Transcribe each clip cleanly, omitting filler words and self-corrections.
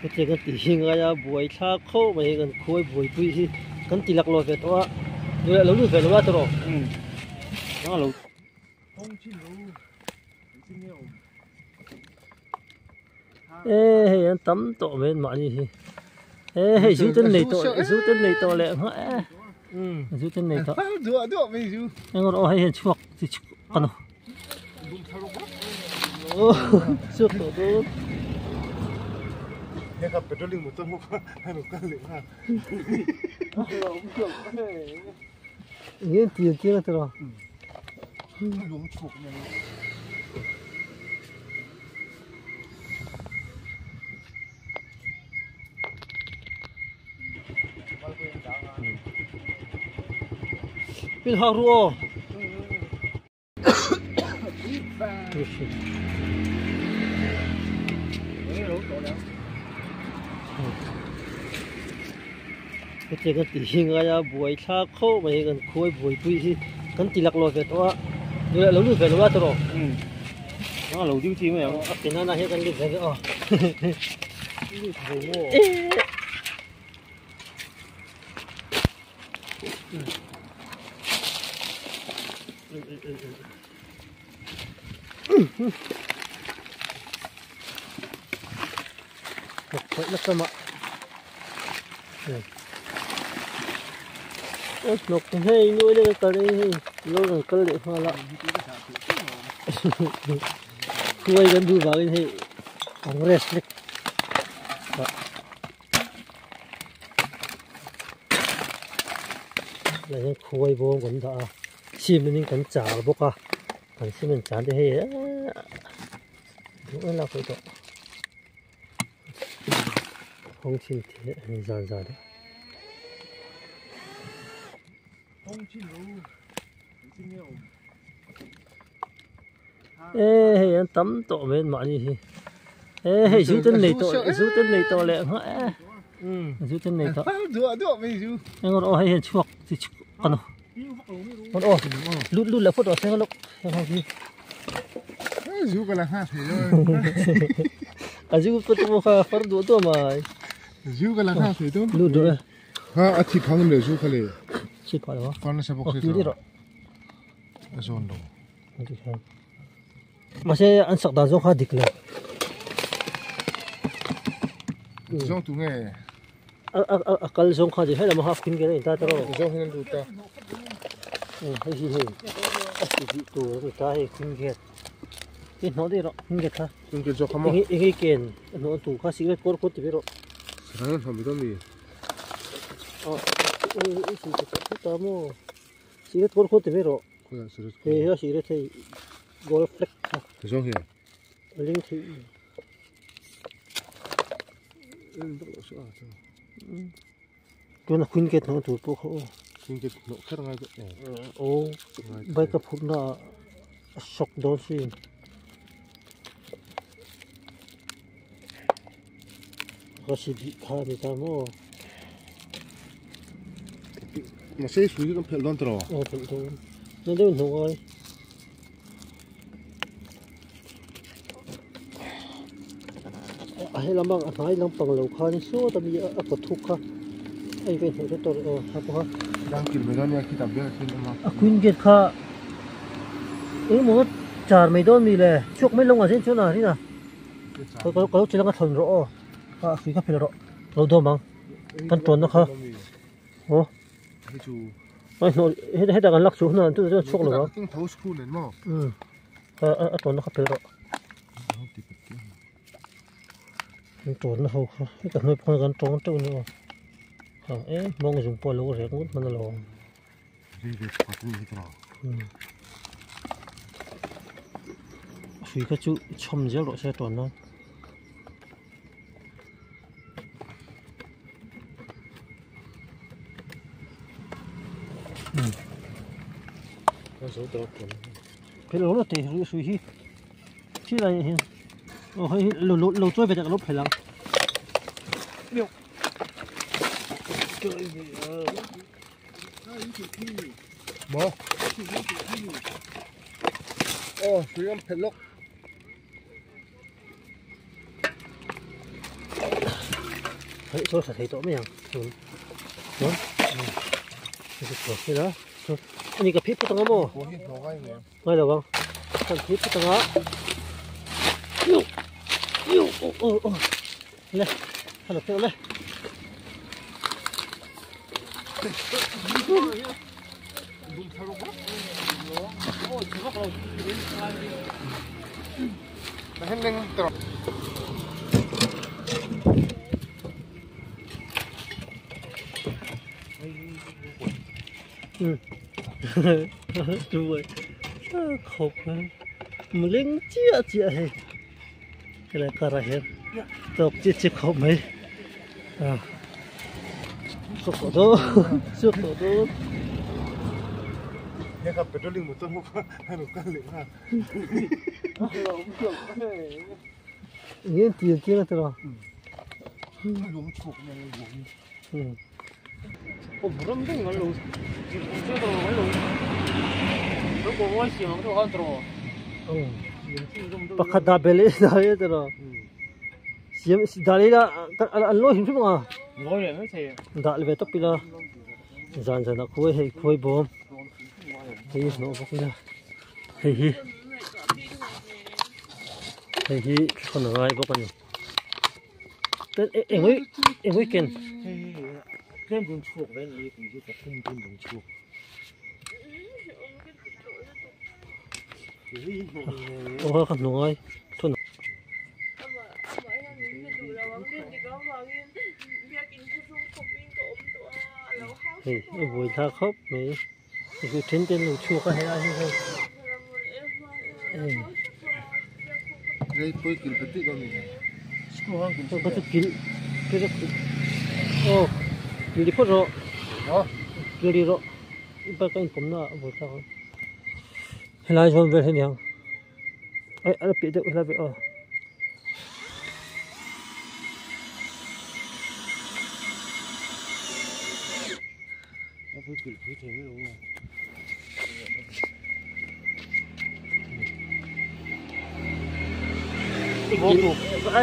Hetiang kan tih hi ngai a buai thlak khawp mai kan khuai buaipui hi kan ti laklawh ve tawh a nula lo lut ve lo a tawh rawh. E hei an tam tawh mai an mahni hi e hei zu ten nei tawh zu ten nei tawh leh nghah e zu ten nei tawh duah duah mai zu eng rawh hei hian chhuak chi kan chhuak tawh dawn hei kha patrolling motor ho kha an rawn kal leh nghal eng tiang tiang a tawh lung chhuk mai Pil hak ru aw. Hetiang kan tih hi ngai a buai thlak khawp mai kan khuai buaipui hi kan ti laklawh ve tawh a nula lo lut ve lo a tawh rawh a lo ding chi mai ang a ke nana hian kan lut ve ve aw lut ve maw Hnawk hei nuai leh ka rei hei lo rawn kal leh nghal a khuai kan duh vangin hei congress lek lah hian khuai bawm kan dah a cement in kan char bawk a kan cement char te hei eee duh em lak theih tawh hawng chhin thil a ni zan zan a. E hei an tam tawh mai an mahni hi e hei zu ten nei tawh zu ten nei tawh leh nghah e zu ten nei tawh duah duah mai zu eng aw hei hian chhuak chi kan aw lut lut leh phawt rawh se lawk heng ho hi zu ka la ngha thei lo a zu pa chu kha far duah duah mai zu ka la ngha thei dawn lut duh e ha a thi phang le zu kha le chi pha lo fan sa bawk se tawh a zawn lo mahse an sak dan zawng kha dik lo zawng tu nge a kal zawng kha dik hei lam a khun ken a in ta ta rawh zawng hian an lut a hei hi hei a si dih tur a ni ta hei khun gate i hnawh daih rawh khun gate kha khun gate zawk kha maw eng eng ken a hnawh tur kha cigarette kawr kawr ti ve rawh sarang an hnawh mai dawn mi a i si ta maw cigarette kawr kawr ti ve rawh Hei hi a cigarette hei gold flag kha. Zawng hian. A ling thei. Tuna queen gate hnawh tur pawh kha aw. Queen gate hnawh kher ngai deuh aw. Aw bike a phurh na a shock dawn sin. Ka si bih kha a ni ta maw. Mahse hrui chu kan phelh dawn tawh. Aw phelh dawn. Na deuh hnawh ngai. A helam a hnai lampang lo khan sawt ami a kaw thuk kha a in hnawh tawh tawh aw kha pawh kha. Dang kil mai dawn nia khitah bial khin awm a. A queen gate kha engemaw char mai dawn mi le chhuak mai lo ngah zen chuan a rin a. Ka ka lo chilanga thawn rawh aw a hrui kha phel rawh lo dawm ang kan tawnna kha aw ai hnawh hetah kan lak chu hunah chu chuan chhuak lo ang a tawnna kha phel rawh kan tawnna ho kha heta hnuai pawh kan tawng teuh ania aw e mawng zung pawh a lo rek ngut hman alawm. Hrui kha chu chhawm zel rawh se tawn nan. Phel lo te hrui hrui hi thil ai hian aw hei hi lo lo chawi ve tak lo phel ang. Chawi ve a. Maw? Aw, hrui an phelh lawk. Hei chaw tha thei tawh mai ang chuan chuan hei chu ila chuan ani ka phit phawt ang a maw ngai lo ang kan phit phawt ang a aw aw aw le hello pheuh le. Khawp leng chiah chiah hei helai karah hian tawk chiah chiah khawp mai chhuak tawh dawn chhuak tawh dawn. Enge an ti an chiang a tiraw? Pakhat dah bel e dah e tiraw? Siam dah leh ila an lawi hrim hrim ang a. Dah ve tawp ila zan zanah khuai hei khuai bawm hei hnawh bawk ila. Hei hi hei hi thlawn a ngai bawk a ni engui engui ken tlem dun chhuak ve ni tui hi pathum dun dun chhuak aw ka hnu ngai thawn hei a buai thlak khawp mai. Hei then te an lo chhuak a helai hi hei ka chu kilh aw kilh phawt rawh kilh rih rawh bike a inpawm na ah a buai thlak ang helai zawn vel hi a niang eh a la piah deuh helai vel aw.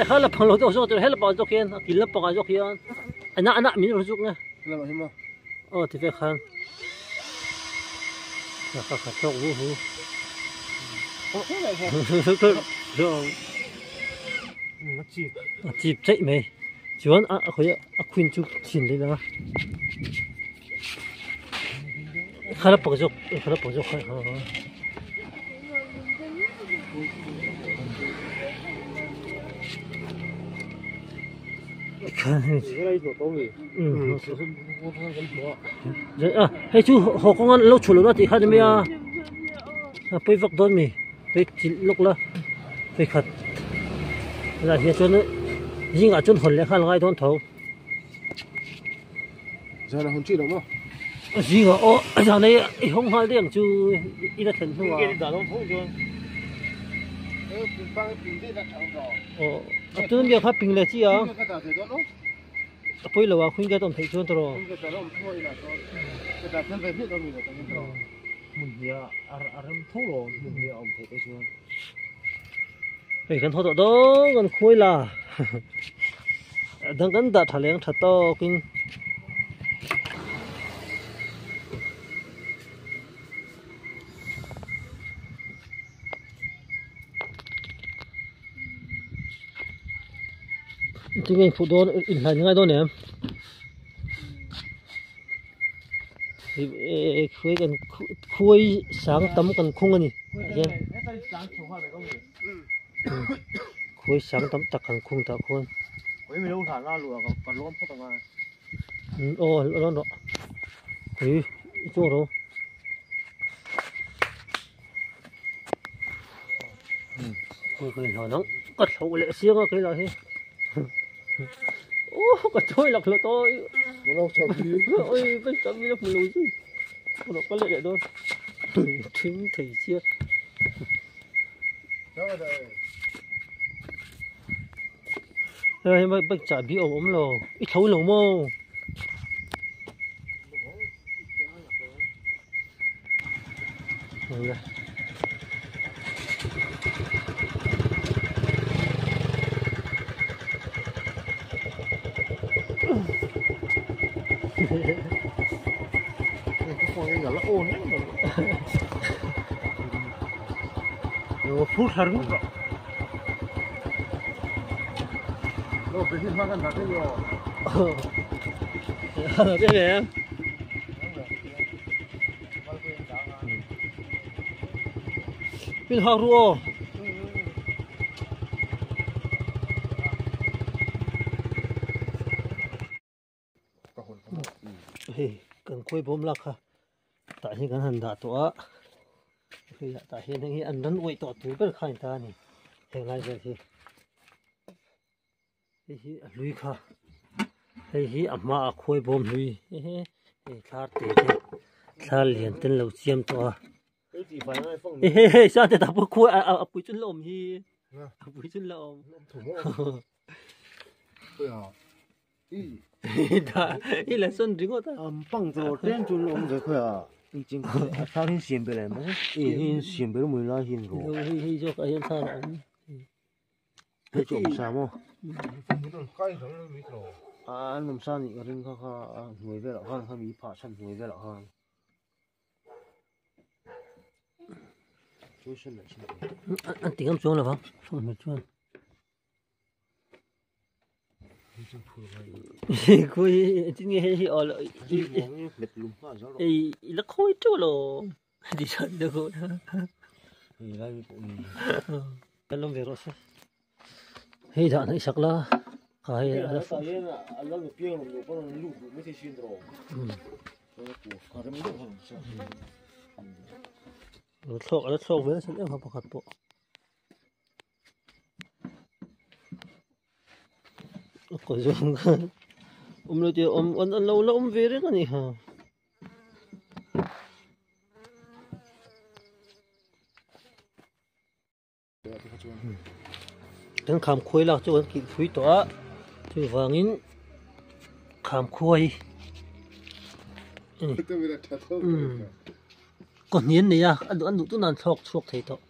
Kha la phang lo deuh zawk tur he lampang zawk hian a kil lampangah zawk hian a nah nah min rawn zuk nge aw ti vel khan kha kha tawk hu hu a chip chaih mai chuan a khawi a queen chu chhin leh la. Kha la pak zawk kha la pak zawk kha ha hei chu haw kawng an lo chhuah lo na tih kha ni mai a a pawi vak dawn mi pawi chilh lawk la pawi khat lah hian chuan zingah chuan hawn leh nghal ngai dawn tho. Zan a hun chi lo maw? Zing ah aw zan ei i hawng nghal daih ang chu i la thlen hnu ah. Aw a tun biak kha ping leh chi a. A pawi lo ah khuin gate awm theih chuan tawh rawh. Hmun hi a rem tho lo hmun hi a awm theih te chuan. Hei kan haw tawh dawn kan khuai la dang kan dah tha leng tha tawkin. Tinge in phuh dawn inhlai ni ngai dawn em? Khuai kan khuai sang tam kan khung a ni hian khuai sang tam tak kan khung tah khuan aw a lawn rawh ui i chuang ro khuai kan inhlan ang ka thlauh leh siang a keilah hi. Aw ka chawi lak hlawt aw oi vai tam ila hmu lo zui lo kal leh leh dawn thing thei sia hei bike chahbi a awm lo i tho lo maw. Min hak ru aw. Hei kan khawi bawm lak kha tah hian kan han dah tawh a hei tah hian heng hi an ran uaih tawh tur ber kha a ni ta a ni heng lai vel hi hei hi a hlui kha hei hi a hma a khawi bawm hlui hehe hei thlar te te thlar lian ten lo chiam tawh a hehe hei sa te tah pawh khawi a pui chu an la awm hi a pui chu an la awm. I la sawn ringawt a. Am pang chu tlem chu awm ve khawi a. I ching a thar hin siam belh em i hin siam belh mui lai hin ro. Hei hei zawk ah hian thar a awm. Hei chu awm sa maw. A an awm sa nih ka ring kha kha a hnuai velah khan kha mi phah chhan hnuai velah khan. An ti ngam chuang lo vang. Hmel chuan. Khawi engtin nge hei hi aw ei i la khawi teuh lo ti chuan i la khawi kan lawm ve rawh se hei dah hnaih sak la kha hei a thlawk a la thlawk ve nasa em pakhat pawh. A kaw zawng khan awm lo tih awm an lo la awm ve reng a ni ha. Kan kham khuai lak chu kan kih phui tawh a chuvangin kham khuai a ni. Kaw hnian nei a a duh an duh tun an thlawk chhuak thei tawh.